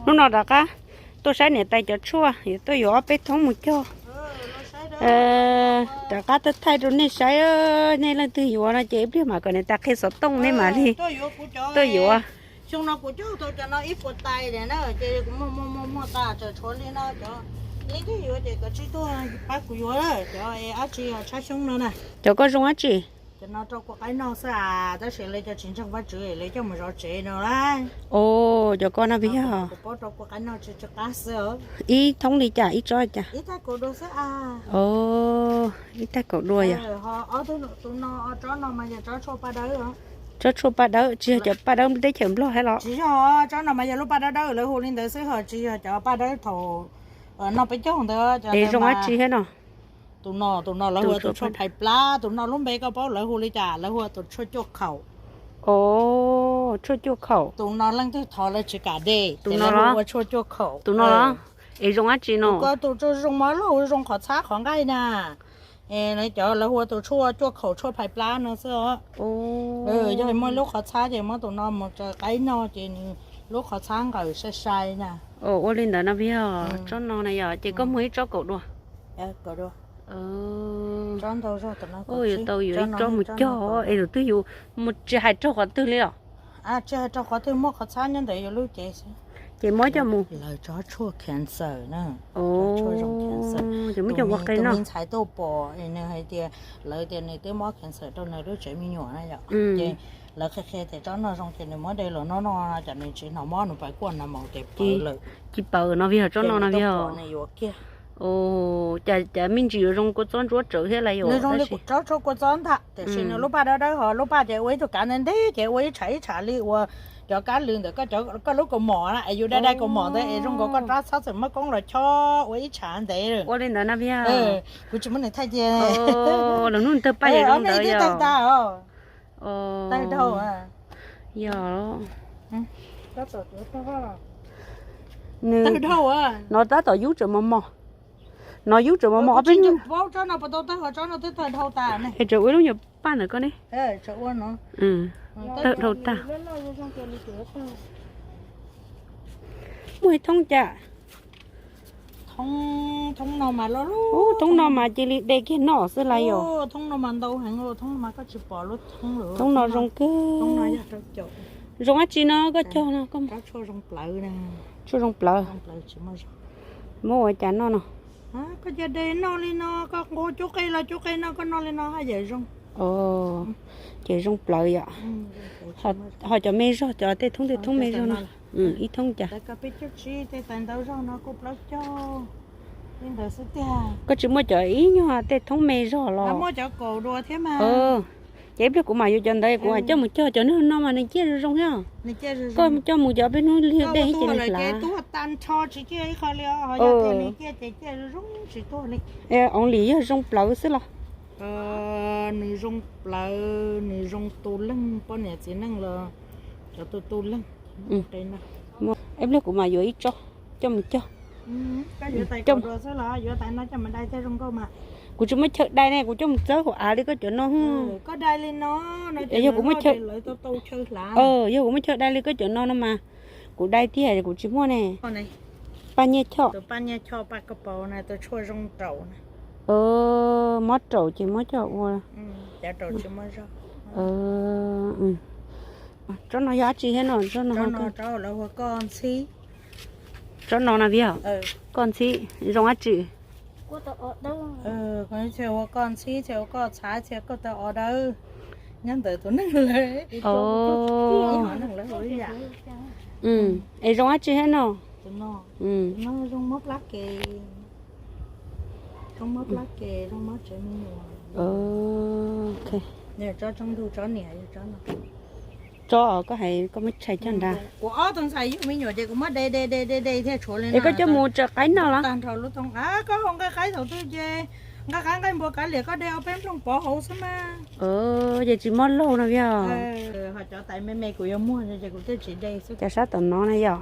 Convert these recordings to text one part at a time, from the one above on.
Hnub no rov qab tuaj saib niam tais cov tshuaj, yuav tuaj yuav ob peb thoob mus cog. Rov qab tuaj thaij rau nej saib, nej leej twg yuav no ces ib pliag mam kom niam tais qhia xov tooj nej mam li tuaj yuav. Xyoo no kuv cog tau cov no ib puas tais na, ces kuv muag muag muag muag tas tseem tshuav li no cov. Leej twg yuav ces koj tsij tuaj pab kuv yuav cov dab tsi tshab xyoob no na. Cov koj zoo dab tsi? Cov no rau kua qaib noj xwb as, tab sis lawv cov tsis ntseeg Vajtswv lawv coj mus zov tsev no lauj. Os, cov koj no puas yog? Kuv paub rau kua qaib noj tsw tsw qab xwb. Ib thoob li cas, ib tsob cas? Ib tag kaum dua xwb as. Os, ib tag kaum dua yog. Tus no, tsob no mas yog tsob tshuaj paj dawb. Tsob tshuaj paj dawb, tsis yog cov paj dawb teb chaws Nplog thiab los? Tsis yog, tsob no mas yog lub paj dawb dawb lawv hu li ntawd xwb, ho tsis yog cov paj dawb thaum noj peb caug ntawd. Es zoo dab tsi thiab no? Tus no, tus no lawv hu ua tus tshuaj phais plab, tus no lub npe koj paub lawv hu li cas? Lawv hu ua tus tshuaj cuaj khaum. Os, tshuaj cuaj khaum. Tus no leej twg thov lawv tsis kam de, tus no los hu ua tshuaj cuaj khaum. Tus no los? Es zoo dab tsi no? Tus ko tus tshuaj zoo mov laug, zoo qhov txhab qhov nqaij na. Cov lawv hu ua tus tshuaj cuaj khaum, tshuaj phais plab no xwb os. Yog muaj lub qhov txhab ces muab tus no mus tsaws qaib noj ces nws lub qhov txhab nqawm sai sai na. Ua li ntawd no yog tsob no na yog, ces koj muag ib tsob kaum dua. Yuav tau yuav ib tsob mus cog es tus twg yus mus tsis hais raug qhov twg li los? Tsis hais raug qhov twg, muaj qhov txhab nyob ntawm yus lub cev xwb. Ces muab coj mus. Lawv tsob tshuaj cancer na. Ces muab coj mus ua qe noj. Tus me ntxhais tuaj pom nws hais tias lawv tias nws twb mob cancer rau nws lub tsev me nyuam na yom. Ces lawv qhia qhia tias tsob no zoo ces nws muab de los noj noj no ces nws tsis hnov mob, nws pais kuaj nag maus ces pawv lawm. Tsis pawv no vim yog tsob no no vim yog. Nws yuav kiag. Cas me ntsis yuav zoo kua txob ntsuab tsawv thiab lawm. Nws zoo li tsob tshuaj kua txob ntag, tiam sis nws lub paj dawb dawb, ho lub paj ces ua ib tug kav ntev ntev ces ua ib tshav ib tshav li uas cov kab lwm ntawm koj lub kaus mom na, es yus dai dai kaus mom ntawd es zoo nkaus koj rab txhob txwm muab koob los chob ua ib tshav ntev. Ua li ntawd no vim yog. Kuv tsis muab nws thaij cia. Los hnub twg paj yuav zoo ntawd yog. Tawg dhau. Yog. Nws, no tab tom yub tseem mos mos. No yub tseem mos mos ob peb hnub. Es tseem ua ib lub nyuag paj ntawm koj ne. Tawg dhau tag. Muaj ib thoob cas. Thoob no mas cia li de kiag noj xwb lawm yom. Thoob no mas ntau heev, thoob no mas koj tsis pom lub thoob lawm. Thoob no zoo kawg. Zoo dab tsi no koj cog no? Tshuaj zoo plawv. Muab ua cas noj no? Koj cia de noj li no, koj nqua cub qe los cub qe no, koj noj li no haj yam zoo. Ces zoo plawv yom. Ho cov me zog, cov tej thoob tej thoob me zog no, ib thoob cas. Koj tsis muaj cov ib nyuag tej thoob me zog los? Muaj cov kaum dua thiab mas. Ces ib pliag kuv mam yuav cov ntawd kuv mam coj mus cog, cov no mas nws ciaj zoo zoo thiab. Koj coj mus cov peb hnub lig dej ces nws hlav. Only yog zoo plawv xwb los? Nws zoo plawv, nws zoo tu leeg, poj niam txiv neej los cov tu tu leeg. Ib pliag kuv mam yuav ib tsob coj mus cog. Kuv tsis muaj chaw dai ne, kuv coj mus txawb hauv av li koj cov no. Yog kuv muaj chaw, yog kuv muaj chaw dai li koj cov no no mas kuv dai tiag, kuv tsis muaj ne. Paj nyiaj choj. Mob raum ces muab coj ua. Tsob no yog dab tsi thiab no? Tsob no, tsob no no vim yog koj ntxhib zoo dab tsi? Ua koj ntxhib, ua koj txhav, ua koj taw os dawb. Nyob ntawm tus neeg lawv, neeg lawv ua ib yam. Es zoo dab tsi thiab no? Zoo mob plab ke, zoo mob plab ke, zoo mob tsev me nyuam. Tsob tsoob ntug tsob niam yog tsob no. Tsob koj hais koj muab tshais cog nrad. Kuv ob tug ntxhais yug me nyuam ces kuv muab de de de de de thiaj tshuav li no. Es koj coj mus tsaws qaib noj los? Tag nrho lub thoob, koj haus nqaij qaib thaum twg ces nqaij qaib nqaij npua kav liam koj de ob peb nplooj pov hauv xwb mas. Ces tsis mob laug no vim yog. Ho cov tais me me kuv yuav muag ces kuv thiaj tsis de xwb. Cov sab tom no na yog.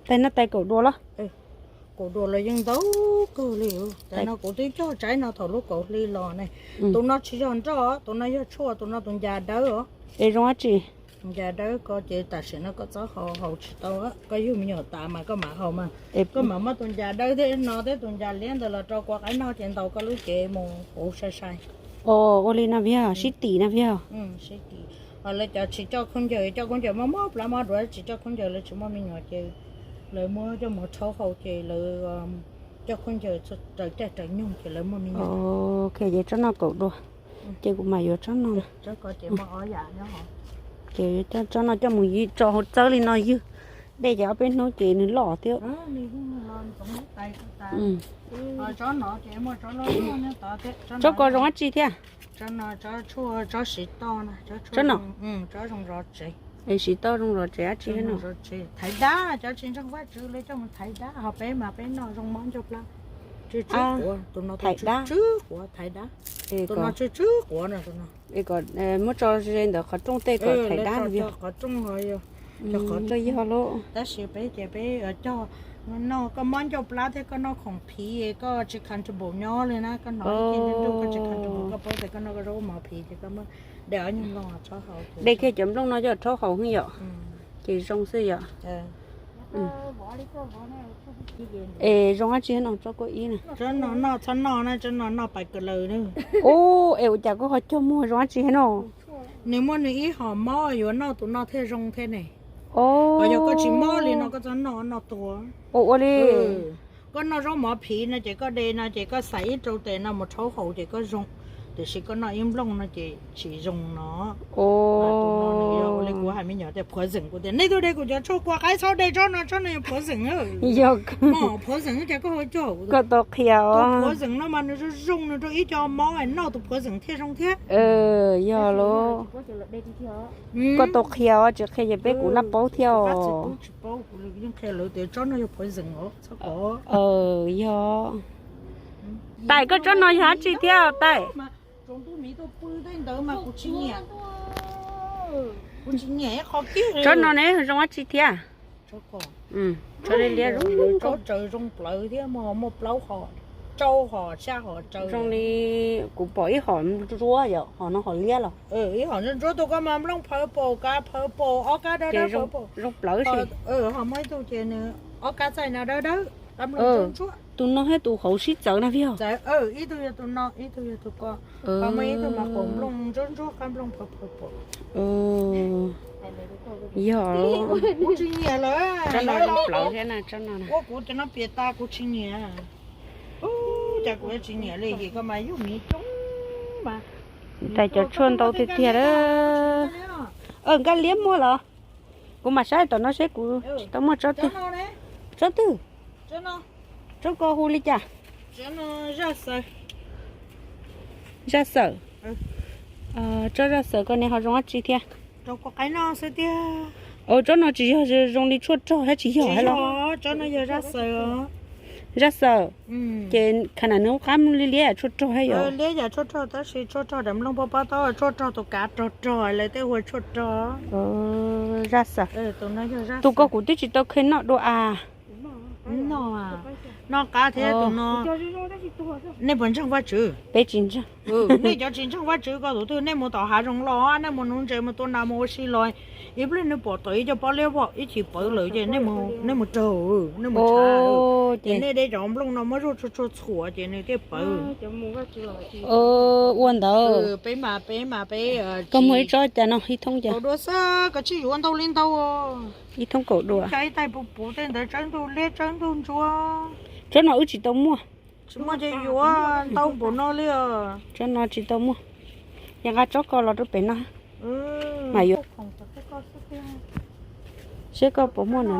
Tais no tais kaum dua los? Kaum duas los yeej ntau kawg li. Tam no kuv twb cog tsaib no thaum lub kaum hli los ne. Tus no tsis yog nroj, tus no yog tshuaj, tus no tus ncas dawb os. Es zoo dab tsi? Tus ncas dawb ko ces tam sim no koj txhob haus, haus tsis tau, koj yug me nyuam tas mas koj mam haus mas. Koj mam muab tus ncas dawb thiab no thiab tus ncas liab ntawd los rau kua qaib noj ces ntaus koj lub cev mus puv sai sai. Ua li no vim sib tim no vim? Ho lawv cov tsis coj khaub ncaws, coj khaub ncaws mob mob plab mob duav, tsis coj khaub ncaws lawv tsis muaj me nyuam ces lawv muab coj mus rhaub haus ces lawv coj khaub ncaws raws caij raws nyoog ces lawv muaj me nyuam. Ces tsob no kaum dua, ces kuv mam yuav tsob no. Ces coj tsob no coj mus tso hauv txawb li no ywg, dej ces ob peb hnub ces nws loj thiab. Tsob ko zoo dab tsi thiab? Tsob no, tsob siv toj, tsob no, tsob zoo zov tsev. Es siv toj zoo zov tsev dab tsi no? Thaiv dab, cov tsis ntseeg Vajtswv lawv coj mus thaiv dab, ho peb mas peb noj zoo mob ncauj plab. Tsw tsw quav, tus no tsw tsw quav thaiv dab. Tus no tsw tsw quav no, tus no. Kom muab tso ze ntawm qhov rooj tej kom thaiv dab. Qhov rooj, cov qhov rooj yog lub. Tab sis peb ces peb cog, no koj mob ncauj plab thiab koj noj khoom phiv koj tsis comfortable nyob li na, koj hnov ib ce ntuj koj tsis comfortable koj paub tias koj noj koj zaub mov phiv ces koj muab de ob nyuag nplooj tso hauv. De kiag cov nplooj no coj rhaub haus xwb yom? Ces zoo xwb yom? Es zoo dab tsi no tsob kua ib na? Tsob no noj txhob noj na, tsob no noj pais kawg lawm na. Ub, es ua cas koj ho cog muag zoo dab tsi no? Nws muaj nws ib hom mob yuav noj tus no thiaj zoo thiab ne. Os, yog koj tsis mob li no koj txhob noj, noj tuag. Ua ua li. Koj noj zaub mov phiv no ces koj de no ces koj xaiv ib rau tes no mus rhaub haus ces koj zoo, tiam sis koj noj ib nplooj no ces tsis zoo no. Tus no nws yog ua li kuv hais me nyuam tias phuav zeem, kuv tias nej tuaj de kuv cov tshuaj kua qaib txhob de tsob no, tsob no yog phuav zeem. Yog phuav zeem ces koj ho cog. Koj tau qhia os. Phuav zeem no mas nws zoo zoo, nws rau ib co mob, noj tus phuav zeem thiaj zoo thiab. Yog los. Koj tau qhia os, tsis qhia ces peb kuv laj paub thiab os. Tsis paub, kuv yeej qhia lawv tias tsob no yog phuav zeem os, txhob kov. Yog. Tais, koj tsob no yog dab tsi thiab Tais? Tsob no ne zoo dab tsi thiab? Tsob liab liab zoo. Tsob tsaws zoo plawv thiab, muaj plaub hom, rau hom, xya hom tsaws. Zoo li kuv pom ib hom ntsuab yom, hom no hom liab los? Ib hom ntsuab ntsuab, tus koj mas nplooj purple, kav purple, ob kab dawb dawb purple. Zoo plawv. Ho muaj ib tug ces nws ob kab txaij no dawb dawb, kab nplooj ntsuab ntsuab. Tus no thiab tus hauv sib txawv na vim? Ib tug yog tus no, ib tug yog tus ko. Ho muaj ib tug mas pom nplooj ntsuab ntsuab, kab nplooj purple. Yog. Kuv tsis nyiam lawm. Tsob no zoo plawv thiab na, tsob no. Ua kuv cov no piam tas kuv tsis nyiam. Cas kuv tsis nyiam li, vim koj mas yug miv coob mas. Tais, cov tshuaj ntau tiag tiag lawm. Nkaj liab muaj los? Kuv mam saib tom no seb kuv tsis tau muaj tsob twg. Tsob twg? Tsob ko hu li cas? Zaj xawm. Tsob zaj xawm ko ne ho zoo dab tsi thiab? Tsob no tsis yog zoo li tshuaj rog thiab tsis yog los? Tsob no yog zaj xawm. Zaj xawm. Ces kha na nws qab liab liab yam tshuaj rog thiab yom? Liab yam tshuaj rog tab sis tshuaj rog daim nplooj pob pob taub, tshuaj rog tus kav rog rog lawv tej hu ua tshuaj rog. Zaj xawm. Tus ko kuv twb tsis tau kheev noj dua as. Noj qab thiab tus no. Nej puas ntseeg Vajtswv? Peb tsis ntseeg. Nej cov tsis ntseeg Vajtswv ko tus twg, nej mus tom hav zoov los, nej mus nuv ntses mus tua nas mus ua si los, ib pliag nej pom tau ib co pob liab vog ib chim pawv lawm ces nej mus raug, nej mus tshav, ces nej de cov nplooj no muab zuaj tsuag tsuag txhuam ces nws thiaj pawv. Ua ntawd. Peb mas peb mas peb. Koj muag ib tsob cas no ib thoob cas? Dua xwb, koj tsis yuav ntau li ntau. Ib thoob kaum dua. Ib tais puv puv tej ntawd tsawb ntug liab tsawb ntug ntsuab. Tsob no wb tsis tau muaj. Tsis muaj ces yuav ntau npaum no li os. Tsob no tsis tau muaj. Yog nqa tsob ko los rau pem no. Mas yuav. Seb koj puas muaj no.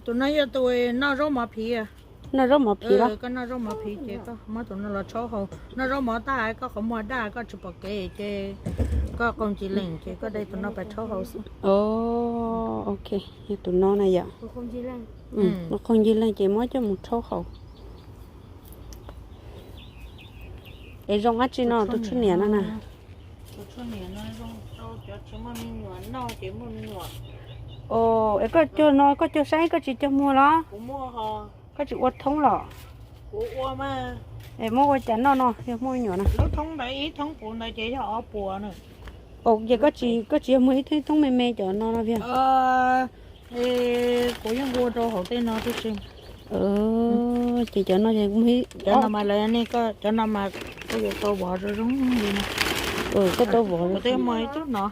Tus no yog tus noj zaub mov phiv. Noj zaub mov phiv los? Koj noj zaub mov phiv ces koj muab tus no los rhaub haus. Noj zaub mov tag koj qhov muag daj koj tsis pom kev ces koj qau ncig leej ces koj de tus no pais rhaub haus xwb. Ok, yog tus no na yom. Qau ncig leej ces muab coj mus rhaub haus. Es zoo dab tsi no tus tshuaj niam no na? Tshuaj niam no zoo rau cov tsis muaj me nyuam noj ces muaj me nyuam. Os, es koj cog no koj cog saib koj tsis cog muag los? Koj tsis ua thoob los? Kuv ua mas. Es muab ua cas noj no yog muaj me nyuam na? Lub thoob ntawd ib thoob puv ntawd ces yog ob puas na. Os, ces koj tsis, koj tsis yog muag ib thoob, ib thoob me me cov no no tiag? Kuv yeej ua rau hauv tej no tib si. Ces cov no, cov no mas lawv ne, cov no mas koj yuav tau vov zoo zoo li no. Koj tau vov. Kuv twb muaj ib tug no,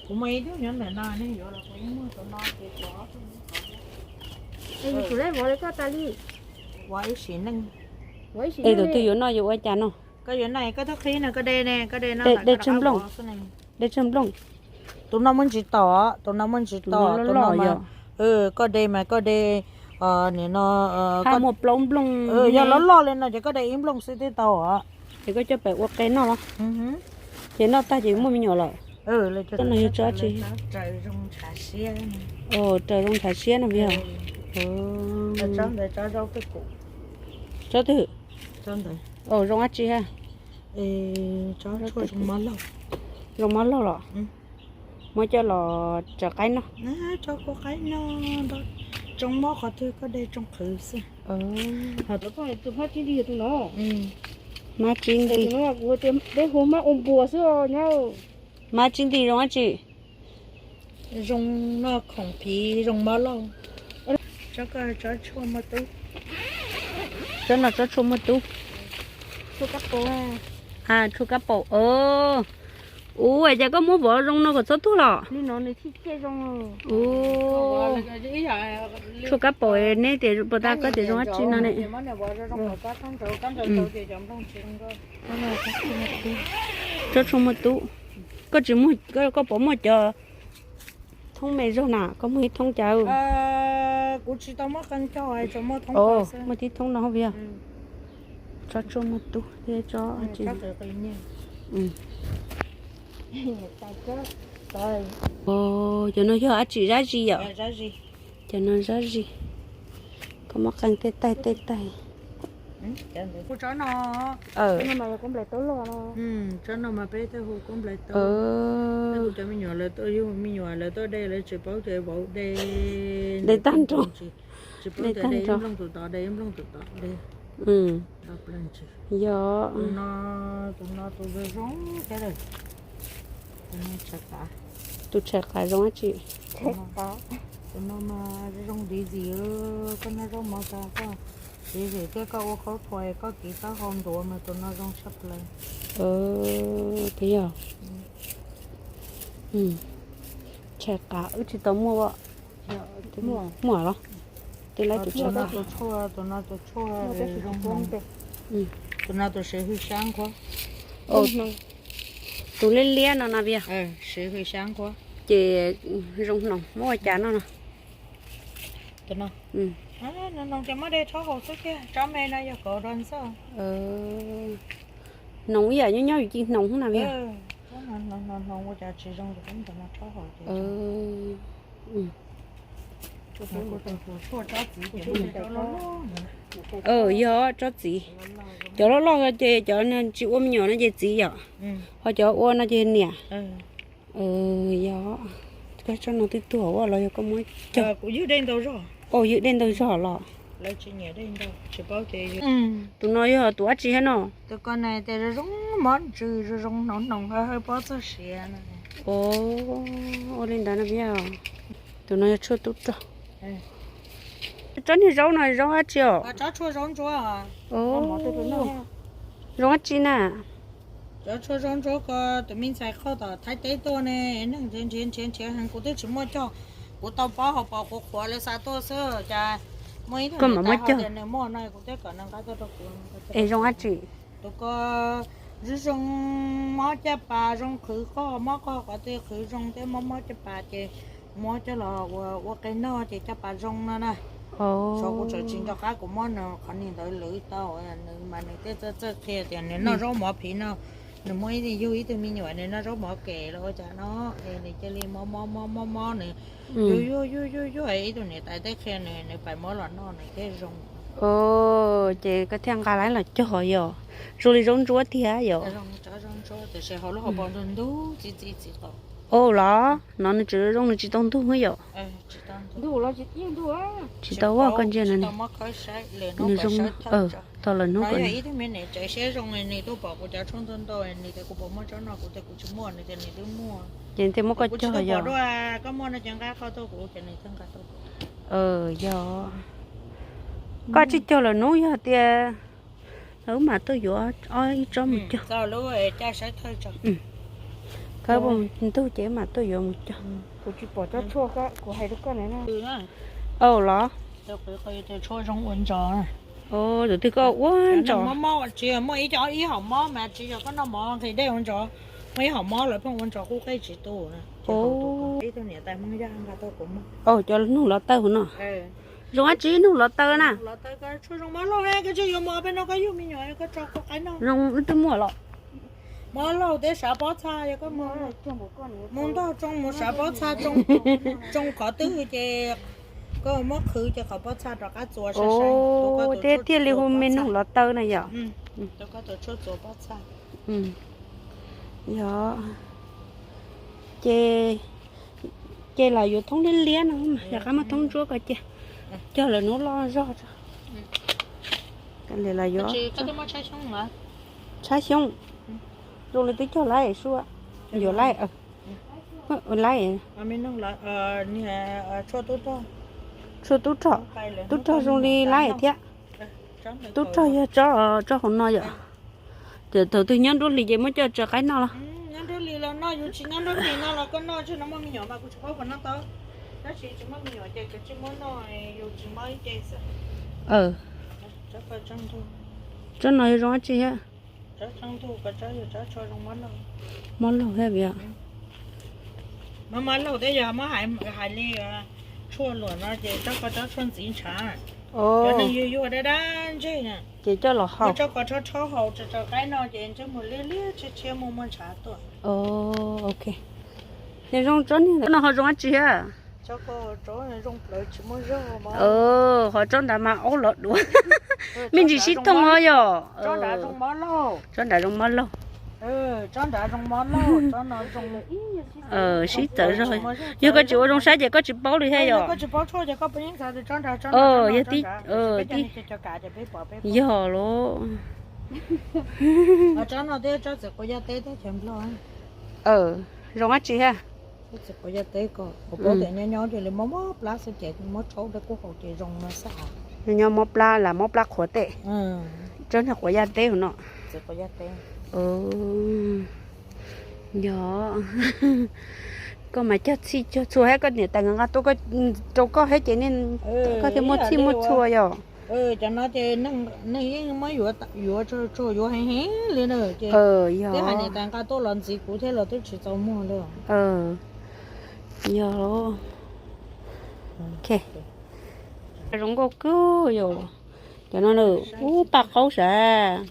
kuv muaj ib tug nyob ntawm no, nej yuav los kuv yeej muaj tus no ces cov. Vov li koj tas li. Vov ib sim neej. Es tus twg yuav noj yuav ua cas no? Koj yuav noj koj twb qhib no, koj de ne, koj de no, de tsawg nplooj? De tsawg nplooj? Tus no muaj ntsis tom, tus no muaj ntsis tom, tus no mas, koj de mas koj de, nim no, muaj plaub nplooj. Yog loj loj li no ces koj de ib nplooj xwb twb tau os. Ces koj coj pem ua qe noj los? Ces noj tag ces muaj me nyuam lawm. Tsob no yog tsob tsi? Raws zoo ntshav siab no yog. Tsob twg? Zoo dab tsi ha? Zoo mob laug los? Muab coj los tsaws qaib noj. Tsob kua qaib noj, tsoo mob qhov twg koj de tsoo qhwv xwb. Tus hmab tsib nti yog tus no. Hmab tsib nti. Tus no kuv tias peb hu hmab ua npuas xwb os nyob. Hmab tsib nti zoo dab tsi? Zoo noj khoom phiv, zoo mob lauj. Tsob ko tsob tshuaj muaj tub. Tsob no tsob tshuaj muaj tub. Tshuaj kab paum. Ua cas koj muab vov zoo no kom txhob tuag los? Tshuaj kab paum neb tias puas tas koj tias zoo dab tsi no ne? Tsob tshuaj muaj tub. Koj tsis muag, koj puas muaj cov thoob me zog na, koj muag ib thoob cas? Muaj tib thoob no hauv viag. Tsob tshuaj muaj tub thiab tsob. Cov no yog dab tsi, zab zis yom? Cov no zab zis. Koj muab qee tej taig tej taig. Tsob no, tsob no mas peb thiaj hu kub nplais taub. Kuv cov me nyuam lawv tuaj yug me nyuam lawv tuaj de lawv tsis paub ces vauv de, de tag nrho. Tsis paub tias de ib nplooj tus tod, de ib nplooj tus tod, de tau plaws ntsis. Yog tus no, tus no tus zoo zoo thiab lawm. Tus no tshais qav. Tus tshais qav zoo dab tsi? Tus no mas zoo ntxiv ntxiv, koj noj zaub mov tas koj siv zim thiab koj ua khaub thuas koj kiv taub hau ntuav mas tus no zoo tshaj plaws. Yog tshais qav wb tsis tau muaj. Muaj los? Twb laib tus tshais qav. Tus no tus tshuaj, tus no tus siv hwj sab nqhuab. Tus liab liab no na vias. Siv hwj sab nqhuab. Ces zoo hnoos muab ua cas noj no? Tus no. Hnoos ces muab de rhaub haus xwb tiag, tsob me no yog kauv rau ntxawg. Hnoos ib yam nyob nyob yus ci hnoos na vias. Hnoos ua cas tsis zoo, rhaub haus ces. Yog tsob txiv. Cov loj loj ces cov tsis ua me nyuam no ces txiv yom. Ho cov ua no ces niam. Yog koj tsob no twb tuag ua los yog koj muab cog? Ywg dej ntau zog los? Tus no yog tus dab tsi thiab no? Tus ko na tes zoo zoo mob ntsws zoo zoo hnoos hnoos hawb hawb pob txog siav no. Ua li ntawd no vias. Tus no yog tshuaj tub rog. Tsob niag zaub no zaub dab tsi os? Zoo dab tsi na? Cov tshuaj zaub ntsuab ko tus me ntxhais qhauj tom Thaib teb tuaj ne, neeg nrhiav nrhiav nrhiav nrhiav heev, kuv twb tsis muaj cog. Kuv tau paub hauv paus qhuav qhuav lawv xa tuaj xwb, cas muaj ib tug niam tais hais tias nws muaj no, kuv thiaj kom nws nqa tuaj rau kuv. Es zoo dab tsi? Tus ko zoo zoo mob caj pas, zoo qhwv qoj, mob qoj qhov twg qhwv zoo thiab mob mob caj pas ces muab coj los ua ua qe noj ces caj pas zoo no na. Xyov kuv tseem tsis nco qab kuv muab nws qhov niag ntawd lwv tau, nws mas nws thiaj txawj txawj qhia tias nws noj zaub mov phiv no, nws muaj ib yug ib tug me nyuam nws noj zaub mov kem los ua cas no, es nws cia li mob mob mob mob mob nws yuag yuag yuag yuag yuag, ib tug niam tais thiaj qhia nws, nws pais muab los noj nws thiaj zoo. Ces koj thiaj nqa lawv los cog yom. Zoo li zaub ntsuab tiag yom. Ua los no nws tseem zoo, nws tsis tau ntug yom. Tsis tau ua koj ntsia no ne. Nws zoo, tau lawm hnub ko. Ces thiaj muab koj cog yom. Yog. Koj tsis cog lawm hnub yog tias lawv mam tuaj yuav ob ib tsob mus cog. Koj ntug ces mam tuaj yuav mus cog. Au los. Tus twg koj ua ntsos. Tsis muaj ib hom mob mas tsis yog koj noj mov nqhis dej ua ntsos, muaj ib hom mob lawv pheej ua ntsos qub qeb tsis tu. Ib tug niam tais Hmoob Yaj nqa tuaj kuv muag. Cov nug los taw no. Zoo dab tsi nug los taw na? Tshuaj zoo mob laug, koj tsis yuav mov peb no koj yug me nyuam koj tso koj qaib noj. Zoo wb twb muaj los. Mob laug thiab sav pob txha, yog koj mus ntog tsoo mus sav pob txha, tsoo qhov twg ces koj muab qhwv ces qhov pob txha rov qab txuas sai sai. Thiaj li hu me nug los taw na yom. Tus koj tus tshuaj txuas pob txha. Yog. Ces, ces los yuav thoob liab liab no mas yog qab muab thoob ntsuab ko ces cog lawm hnub loj zog. Los yuav tshab xyoob. Zoo li twb cog laib sua. Yuav laib, laib. Tshuaj tub rog, tub rog zoo li laib thiab. Tub rog yog tsob hauv no yom. Ces thaum twg nyob nruab hlis ces muab coj tso qaib noj los. Tsob no yog zoo dab tsi thiab? Mob laug thiab vim. Mob laug thiab yog muab hais li tshuaj luam no ces tsob ko tsob tshuaj ntxiv ntshav. Cov neeg yuag yuag dab dab ntseg na. Ces coj los hau. Tsob ko tsob rhaub hau tso qaib no ces ntsej muag liab liab tshiab tshiab muaj muaj ntshav tuaj. Ok. Ces zoo tsob niag no ho zoo dab tsi thiab? Ho tsob nrad mas aub los duav. Me ntsis sib thooj os yom. Tsob nrad zoo mob laug. Sib txawv zog. Yog koj tsis ua zoo saib ces koj tsis paub li thiab yom. Yog tib, yog los. Zoo dab tsi thiab? Nyob nyob mob plab lam mob plab qhuav teb. Tsob niag quav yaj teb no. Yog. Koj mas cog txhij cog txhua thiab koj niam tais nkawd nqa tuaj rau koj thiab ces koj thiaj muaj txhij muaj txhua yom. Cov no ces neeg yeej muab yuav, yuav tsuag yuav heev heev li na. Yog. Twb hais niam tais nqa tuaj los ntxiv kuv thiab los twb tsis txaus muag li. Yog. Zoo nkauj kawg yom. Cov no ub paj qaub sav.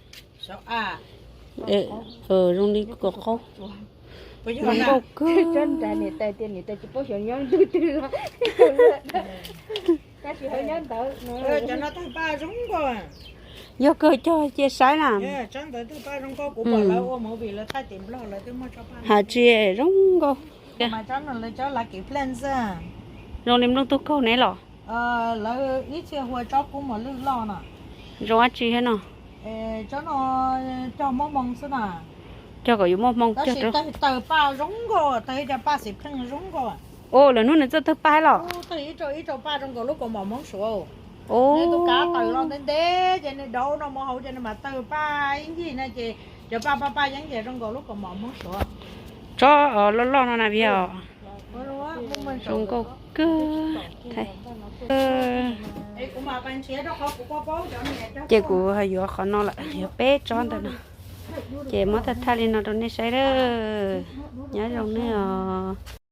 Zoo li kom qaub. Zoo nkauj kawg. Yog kawg cog cia saib na. Has tsis zoo nkauj. Zoo li nplooj tug kaug ne los? Zoo dab tsi thiab no? Cog kom yuav muaj hmoo cog rau. Ua lawm hnub nws txawj tawg paj los? Tsob loj loj no na vim os. Zoo nkauj kawg. Ces kuv yuav qhov no lawm, yuav peb tsob ntawm no. Ces muab thaj thaj li no rau nej saib lawm. Nyob zoo nej os.